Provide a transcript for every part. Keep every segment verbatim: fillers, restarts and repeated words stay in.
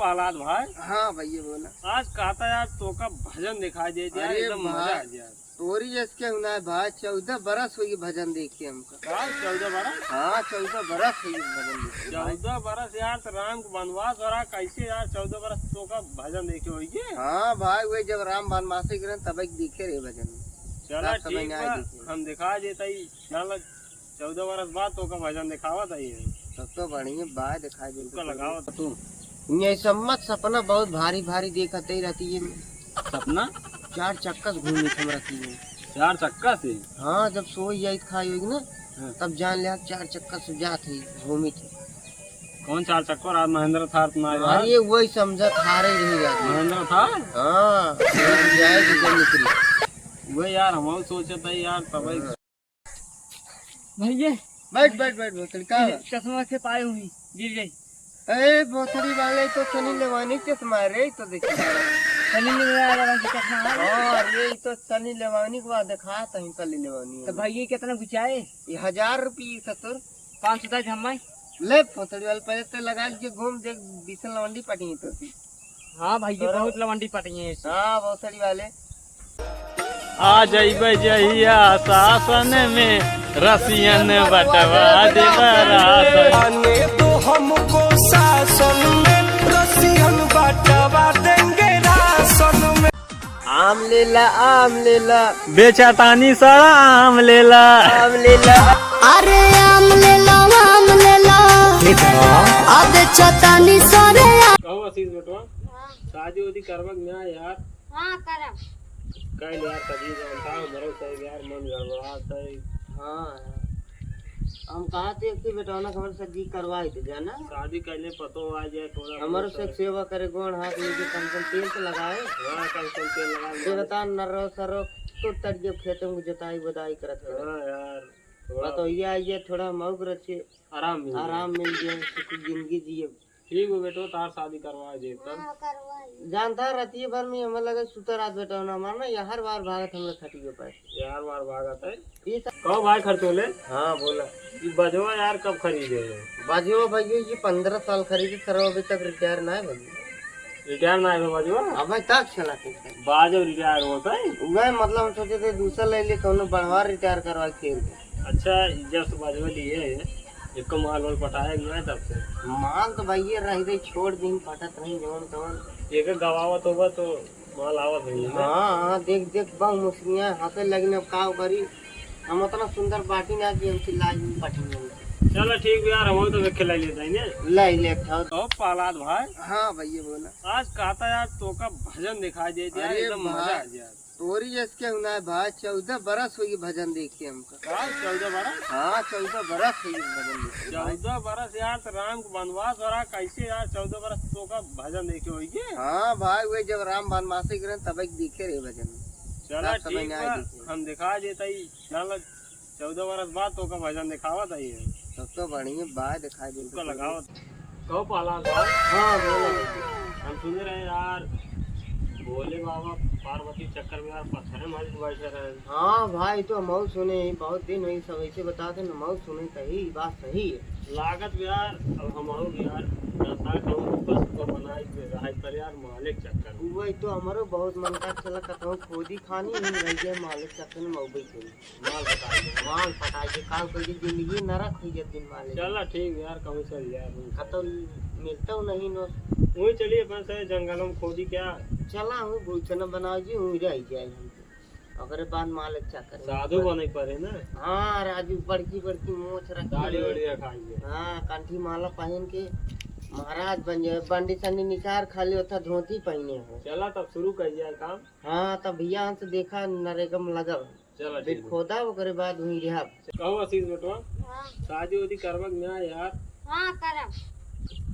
प्रहलाद भाई। हाँ भैया बोला। आज कहता यार तोका भजन दिखाई दे दिया, अरे एकदम मजा आ भाई, गया। तोरी जस के हुना है भाई, चौदह बरस हुई भजन देखे हमका। भाई चौदह बरस? हाँ चौदह बरस हुई भजन देखे भाई। चौदह बरस यार, तो राम के वनवास हो रहा, कैसे यार चौदह बरस तोका भजन देखे होइगे? हाँ भाई, वही जब राम वनवासी के रहन तब एक देखे रहे भजन। चला रात समय ठीक में आए बा, देखे। हम दिखा देता ही। चल चौदह बरस बाद तोका भजन दिखावत आई है। तब तो बढ़िया बा, दिखाई दे तोका तो। लगावत तू। ये सब मत सपना बहुत भारी भारी देखत ही रहती है। सपना? चार चक्का से घूमी थम रहती है। चार चक्का से? हाँ, जब सोई जाइत खाई होगी ना, हाँ। तब जान लिया चार चक्का से जात ही, घूमी थी। कौन चार चक्का? आज महिंद्रा थार तो ना यार। अरे वही समझा, थारे रही जाती। महिंद्रा थार? हाँ, जाए तो जब निकली। वही यार, हम सोचत ही यार, तब हाँ। भैया। बैठ, बैठ, बैठ, भोसड़ी, का ये बा? चश्मा से पाए हुई, गिर गई। ए, भोसड़ी वाले तो सनी लेवानी के चश्मा है रे, तो देखी। सनी लेवानी वाला की चश्मा है? हाँ, अरे, ये तो सनी लेवानी के बाद देखा, तहीं सनी लेवानी तो है। भैया, कितना गुचाए? ये हजार रुपये ससुर। पाँच सौ दस हमारे। ले, भोसड़ी वाले, पहले तो लगा के घूम देख, बीस लवंडी पटी तो। हाँ भाई, ये तोरा बहुत लवंडी पटी है ऐसे। हाँ, भोसड़ी वाले। आ जइबे जहिया शासन में, रसियन बंटवा देबा रासन। आने दो हमको शासन में, रसियन बंटवा देंगे रासन में। आम लेला, आम लेला। बेचा तानी सड़ा आम लेला। आम लेला। अरे आम लेला, आम लेला। अबे चतानी सरे आ- कहो आशीष बेटवा, हाँ। शादी उदी करबा कि ना यार? हाँ, करब। कइल यार, सजी जानता, हमरो से यार मन गड़बड़ात है। हाँ यार। हम कहा थे कि बेटौना के हमरे से जी करवाई दे जाना। शादी कइले पतो आ जाए थोड़ा हमरो बहुत से है। सेवा करे, गोड़ हाथ में जो कम से कम तेल तो लगाए। हाँ, कम से कम तेल लगाए। देवता नरो सरो तो तट जब खेतों में जोताई बदाई करत करे। हाँ यार, थोड़ा बतौइया आइए, थोड़ा मौक रचे। आराम मिल जाए। आराम मिल जाए, सुख जिंदगी जिए। ठीक हो बेटो, तार शादी करवा दे तब। हाँ, करवा दे। जानता, रातिये भर में हमें लगे सुता रात बेटा होना, हमार ना ये हर बार भागत हमरे खटिए पर। ये हर बार भागत है। ये सब कहो भाई खर्चोले। हाँ, बोला। ये बजवा यार कब खरीदे हो? बजवा भैया, ये पन्द्रह साल खरीदे, सर अभी तक रिटायर ना है भैया। रिटायर ना है बजवा? अबे तक चला के। बाजो रिटायर होता है? वह मतलब हम सोचे थे दूसरा ले ले, कौनो बढ़वा रिटायर करवा के खेल दे। अच्छा, जब से बजवा लिए है, एको माल वाल पटाया कि नाहीं तब से? माल तो भैया रह गई, छोड़ दिन पटत नहीं जौन तौन। एक गवावत होगा तो माल आवत नहीं है। हाँ, हाँ, देख, देख, बहु मुश्किल है, हंसे लगिन, अब का करी? हम उतना सुंदर बाटी ना कि हम चिल्ला के पटी नहीं। चलो ठीक यार, हम तो देख के ले लेते हैं ने। ले ले, उठाओ। तो प्रहलाद भाई। हाँ भैया बोला। आज कहता यार तोका भजन दिखाई दे दिया, अरे एकदम मजा भाई। आ गया। तोरी जस के हुना है भाई, चौदह बरस हुई भजन देखे हमका। का, चौदह बरस? हाँ, चौदह बरस हुई भजन देखे भाई। चौदह बरस यार, तो राम के वनवास हो रहा, कैसे यार चौदह बरस तोका भजन देखे होइगे? हाँ भाई, वही जब राम वनवासी के रहन, तब एक देखे रहे भजन। चला रात समय ठीक में बा, आए देखे। हम दिखा देता ही, चल चौदह बरस बाद तोका भजन दिखावत आई है। तब तो बढ़िया बा, दिखाई दे तोका तो। लगावत। कहो प्रहलाद भाई। हाँ, बोलो। हम सुने रहे यार, भोले बाबा पार्वती चक्कर में यार पत्थर में हल बैठे रहे। हाँ भाई, तो हम सुने ही, बहुत दिन हुई, सब ऐसे बताते न, हम सुने तो ही, बात सही है। लागत भी यार, अब हम और यार, रास्ता कहूँ बस को बनाए के रहे पर यार, मालिक चक्कर। वही तो हमरो बहुत मन का चला, कतहूँ खोदी खानी, हम रह गए मालिक चक्कर में, मौबई के। माल पटाई दे। माल पटाई दे, काल कोई की जिंदगी नरक हुई जब दिन माले। चला ठीक यार, कहूँ चल यार, वहीं कतौ चल। मिलता हूँ नहीं नो। वहीं चलिए अपन से जंगल में खोदी क्या? चला हूँ, भूचना बनाओ जी, वहीं रह जाए हम। ओकरे बाद माल अच्छा करे। साधु बने पड़े ना। हाँ, राजू बड़की बड़की मोछ रखी दाढ़ी है। वाड़ी रखाई है। हाँ, कंठी माला पहन के महाराज बन जाए। बंडी संडी निचार खाली होता धोती पहने हो। चला तब शुरू कर जाए काम। हाँ, तब भैया हमसे देखा नरेगा में लगल। चलो, बिल ठीक है। खोदा, ओकरे बाद हुई रिहा। कहो आशीष बेटवा, हाँ। शादी उदी करबा कि ना यार? हाँ, करब।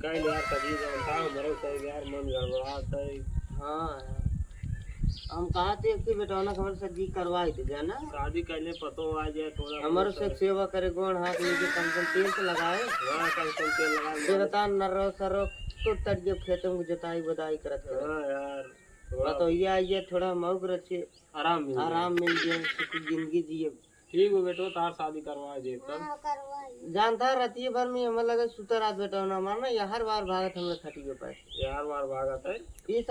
कइल यार, सभी जानता, हमरो से यार मन गड़बड़ात है। हाँ यार। हम कहा थे कि बेटौना के हमरे से जी करवाई दे जाना। शादी कइले पतो आ जाए थोड़ा हमरो बहुत से है। सेवा करे, गोड़ हाथ में जो कम से कम तेल तो लगाए। हाँ, कम से कम तेल लगाए। देवता नरो सरो तो तट जब खेतों में जोताई बदाई करत करे। हाँ यार, थोड़ा बतौइया आइए, थोड़ा मौक रचे। आराम मिल जाए। आराम मिल जाए, सुख जिंदगी जिए। ठीक हो बेटो, तार शादी करवा दे तब। हाँ, करवा दे। जानता है, रतिये भर में हमें लगे सुता रात बेटा होना मारना, ये हर बार भागत हमरे खटिए पर। ये हर बार भागत है। ये